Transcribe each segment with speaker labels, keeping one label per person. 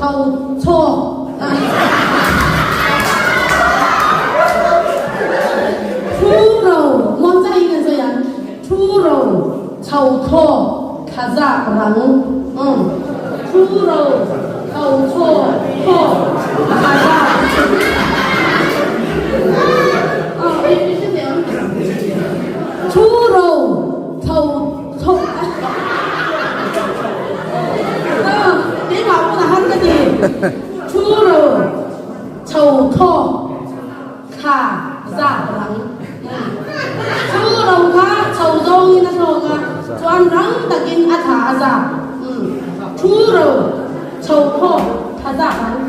Speaker 1: Chho chhawk. Thu ro muang chah in kan sawi ang. Thu ro chho thlawk thla zak rang. Umm. Thu ro chho chhawk thlawk thla zak. Thu ro chho chhawk. Keimah pawn a har ka ti. Thu ro chho thlawk thla zat rang. Thu ro kha chho zawngin a thlawk a, chuan rang takin a thla a zat. Thu ro chho thlawk thla zat rang.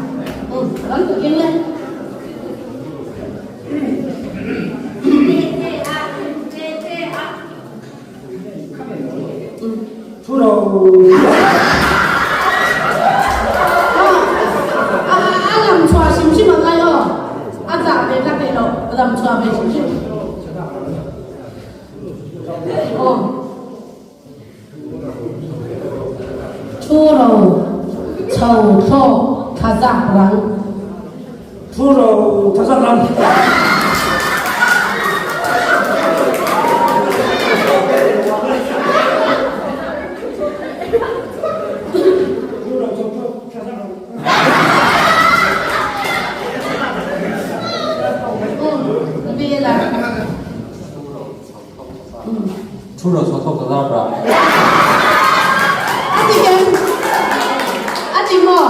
Speaker 1: Rang takin le.
Speaker 2: Thu ro.
Speaker 1: A lam chhuah hrim hrim a ngai aw. A zah ve kha theih loh, a lam chhuah ve hrim hrim. Aw. Thu ro chho thlawk thla zak rang.
Speaker 2: Thu ro thla zak rang.
Speaker 3: Thu ro chho thawk ta zar rang.
Speaker 1: A ti em? A ti maw?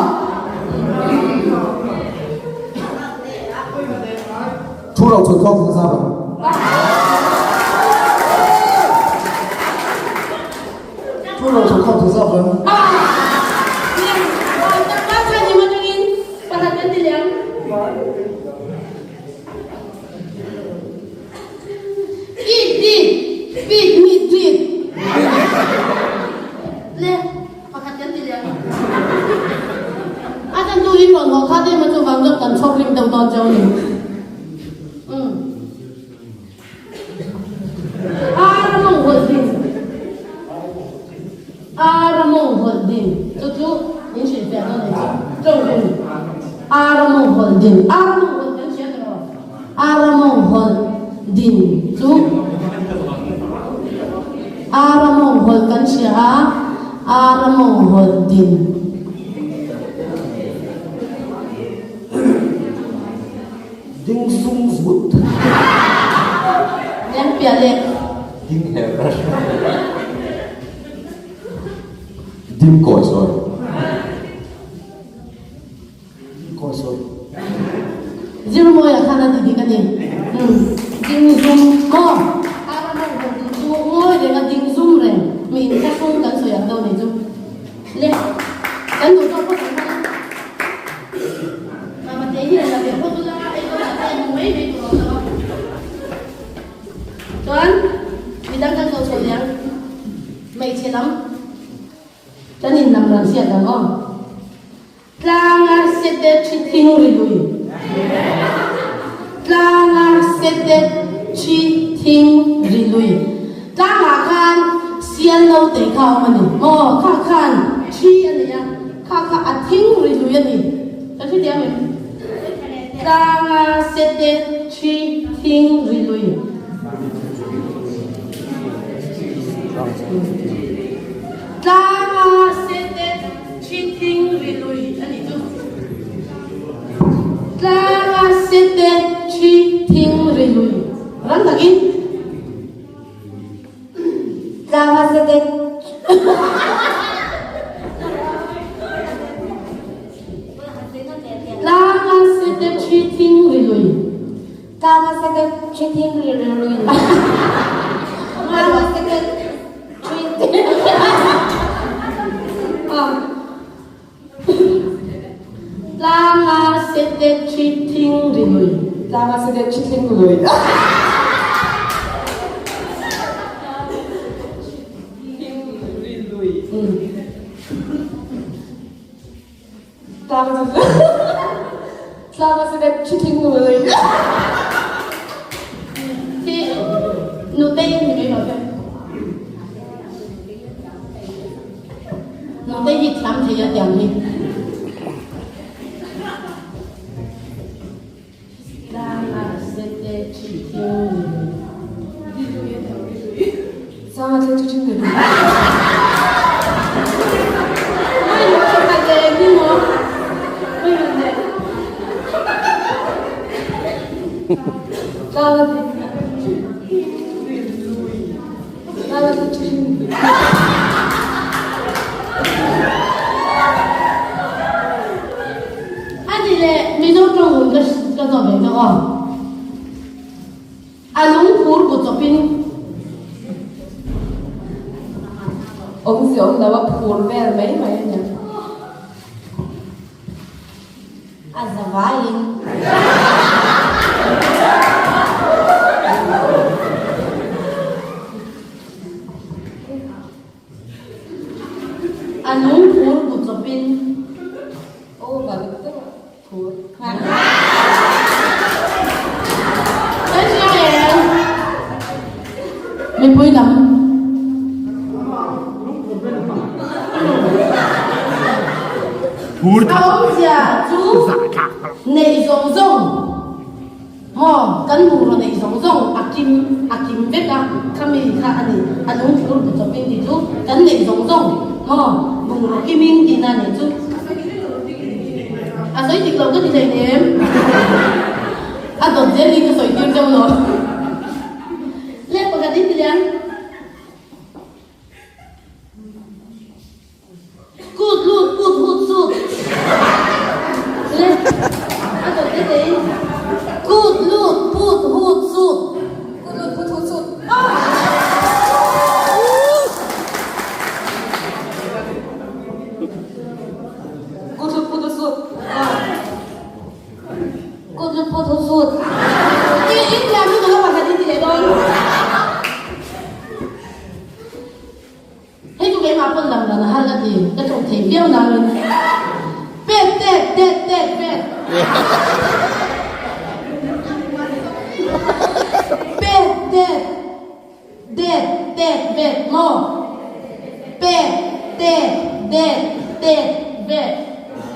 Speaker 2: Thu ro chho thawk ta zar rang. Thu ro chho thawk ta zar rang.
Speaker 1: Pit pit pit mit pit le pakhat kan ti leh ang. A chan tu in rawn haw kha te emaw chuvang chuan kan chhawk rim deuh dawn cheu ni. Um. Ara mawng hawlh din. Ara mawng hawlh din. Chu chu in hrilhfiah dawn ni chu. Tawng hun. Ara mawng hawlh din. Ara mawng hawlh kan hria tawh. Ara mawng hawlh din chu Ara mawng hawlh kan hria a, Ara mawng hawlh din.
Speaker 2: Ding sung zut.
Speaker 1: Leng piah leh.
Speaker 3: Ding her. Ding kawi sawi.
Speaker 1: Zirmawia khan a ti dik a ni. Ding zum maw? A ram ho ho ding chu ngawi reng a ding zum reng. Mi in thlahrung kan sawi ang deuh nei chu. Le, kan duh tawk phawt ang khan. Mama te hi la ve phawt ula, ei dawn ah te hmu mai mai tur awm lo a. Chuan, midang kan zawh chho leh ang. Hmeichhe lam. Kan in lam ran hriat ang aw. Tlanga sete thi thing ri lui. Tlanga sete thi thing ri lui. Tlangah khan sial no te kha a awm a ni. Aw, kha khan thi a nei a, kha kha a thing ri lui a ni. Kan hre diam em? Tlanga sete thi thing ri lui. Tlanga sete thi thing ri lui a nih chu. Tlanga sete thi thing ri lui. Rang takin.
Speaker 4: Tlanga sete
Speaker 1: Tlanga sete thi thing ri lui.
Speaker 4: Tlanga sete thi thing ri lui. Tlanga sete
Speaker 1: Tlanga sete thi thing ri lui.
Speaker 2: Tlanga sete thi thing lui. Tlanga sete thi thing lui.
Speaker 1: Thi nutei ni mai lo che. Nutei hi thiam thei a tiang hi.
Speaker 4: Tlanga Tlanga chhing
Speaker 1: A ni leh Mizo tawng hun ka ka zawh ve chauh aw. A lungphur bu chawpin.
Speaker 4: Awmzia awm lo a phur vel mai mai a nia.
Speaker 1: A za vaiin. A lungphur bu chawpin.
Speaker 4: Over deuh a phur.
Speaker 1: Kan hria em? Mipui lam. A awmzia chu neih zawng zawng maw kan bungraw neih zawng zawng a kim a kim vek a khami kha a ni a lungphur bu chawpin tih chu kan neih zawng zawng maw bungraw kimin tihna a nih chu a sawi dik lo ka ti thei nem a dawt zel hi ka sawi tir deuh lo le pakhat in ti lian. Kut lut kut hut sut le a dawt te te in kut lut put hut sut
Speaker 4: Kut lut put hut sut. Kut lut put hut sut.
Speaker 1: Kut lut put hut sut. I in thiam lutuk a pakhat in ti leh dawn. Hei chu keimah pawn lam dan a har ka ti, ka chawk thei viau nangin pet tet tet tet pet pet tet det tet vet maw pet tet det tet vet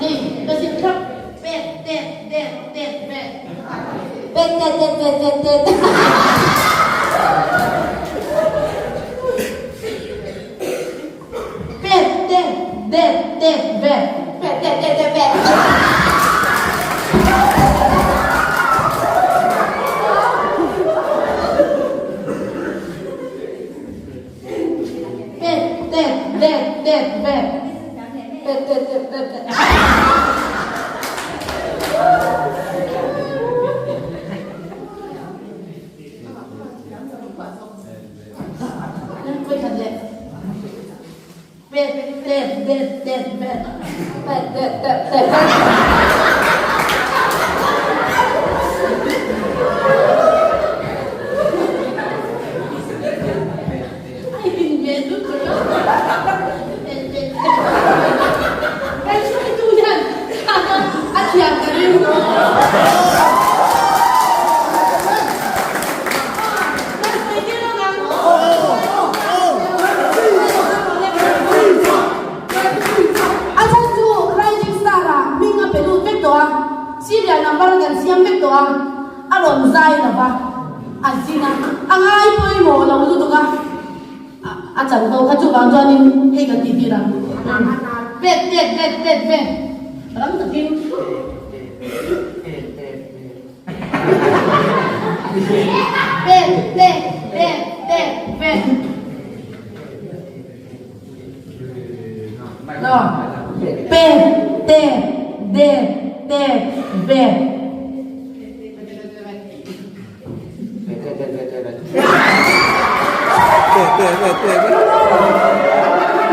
Speaker 1: hei ka zir thlap pet tet det tet vet
Speaker 4: pet tet det tet vet tet.
Speaker 1: Pet tet det tet vet.
Speaker 4: Pet tet det tet vet.
Speaker 1: Pet tet det tet vet.
Speaker 4: Pet tet det tet vet.
Speaker 1: Vawikhat leh pet tet det tet vet.
Speaker 4: Pet tet det tet vet.
Speaker 1: A inhmeh lutuk a. Pet tet det. Kan hruaitu hian a thiam ka ring. A chhan chu Rising Star ah hming a pe lut vek tawh a, serial number kan siam vek tawh a, a rawn zai lo va, a zin a, a ngai pawimawh lo lutuk a, a chan ko kha chuvang chuanin hei kan tih tir ang. Pet tet vet tet vet rang takin. Pet tet det tet vet. No. Pe te de te ve.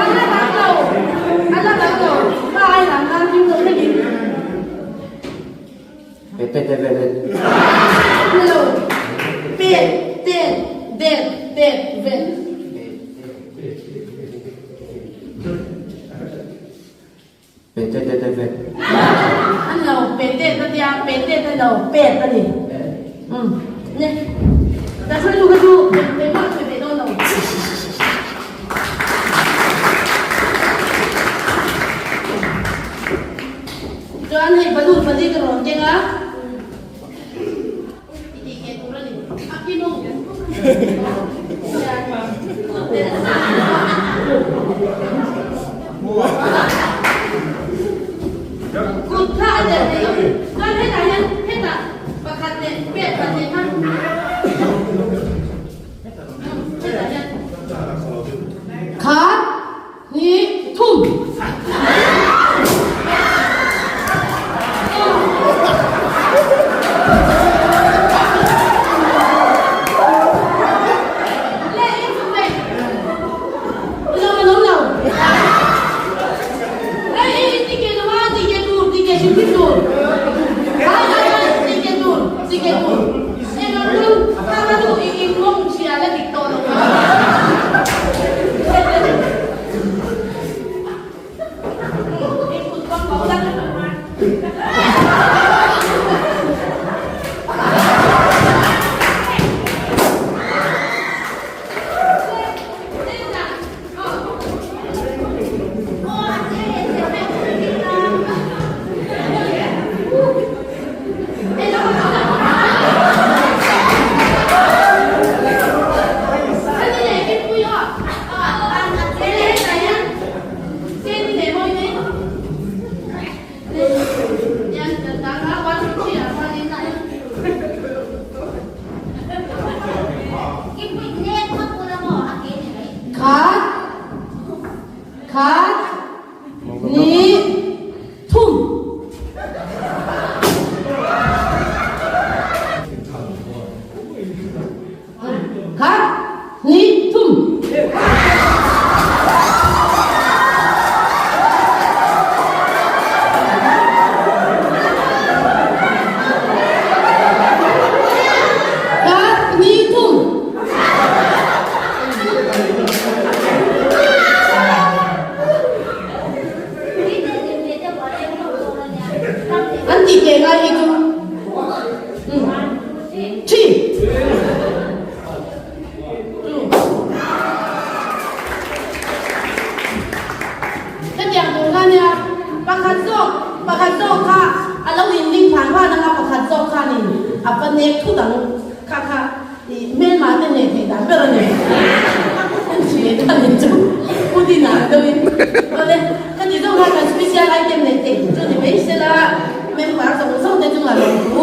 Speaker 1: An la dang lo. An la dang lo. Ka ai lang khan him lo hlekin.
Speaker 5: Pe te te ve ve.
Speaker 1: Hello. Pe te de te ve.
Speaker 5: Pe te te te ve.
Speaker 1: An lo pe te ta tia pe te ta lo pe ta ni. Um. Ne. Ta chu lu ka chu pe ma pe pe don lo. Chuan hei balloon pali ka rawn keng a, i tih keh tur a ni. A ki mawng. Kut kha a der thei lo. Chuan hetah hian hetah pakhat leh pek pahnih. Engtin tur? Hai hai hai, chike tur, chike tur. Eng ang chu, kha kha chu i in mawng chhia la dik tawh lo ang. I kut bang lo la. Khat, khat, ni, thum. Khat, ni, thum. Khat, ni, thum. An tih ke ngai hi chu Thi! Hetiang tur kha nia, pakhat zawk, pakhat zawk kha a lo inring phan phan anga pakhat zawk khanin a va nek thut ang kha kha. I hmelma te hneh theih dan ber a ni. An hre ta ni chu Pu Dina ang deuhin. Awle, ka ti zawng kha kan special item neih theih chu ni mai sela, member zawng zawng te chungah lawm thu.